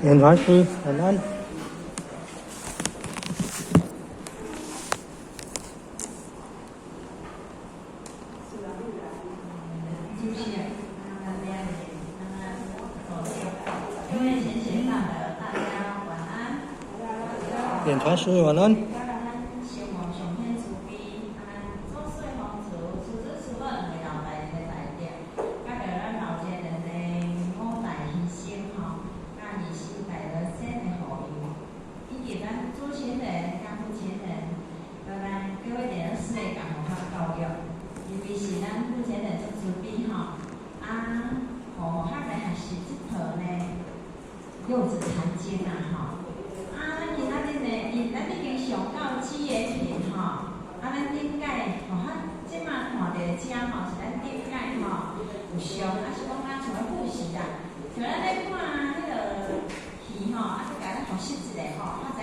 嚴傳師，晚安。主席，各位贤贤大德，大家晚安。嚴傳師，晚安。咱承蒙上天慈悲，啊，咱祖師皇祖、師祖師母兩位老大人的大德，佮著咱老前人的五大犧牲吼，佮二世大德先的護佑，以及咱祖先人、佮父親人，佮咱各位佇咧世界弘法教育，尤其是咱父親人足慈悲吼，啊，予學來學習這套呢六祖壇經啊吼。啊，咱今仔日呢，因咱已經上到只個品吼，啊，咱頂擺吼，咱這馬看著遮吼是咱頂擺吼有上，啊是講咱像咧復習啦，像咱咧看彼個戲吼，啊，閣共咱復習一下吼，較濟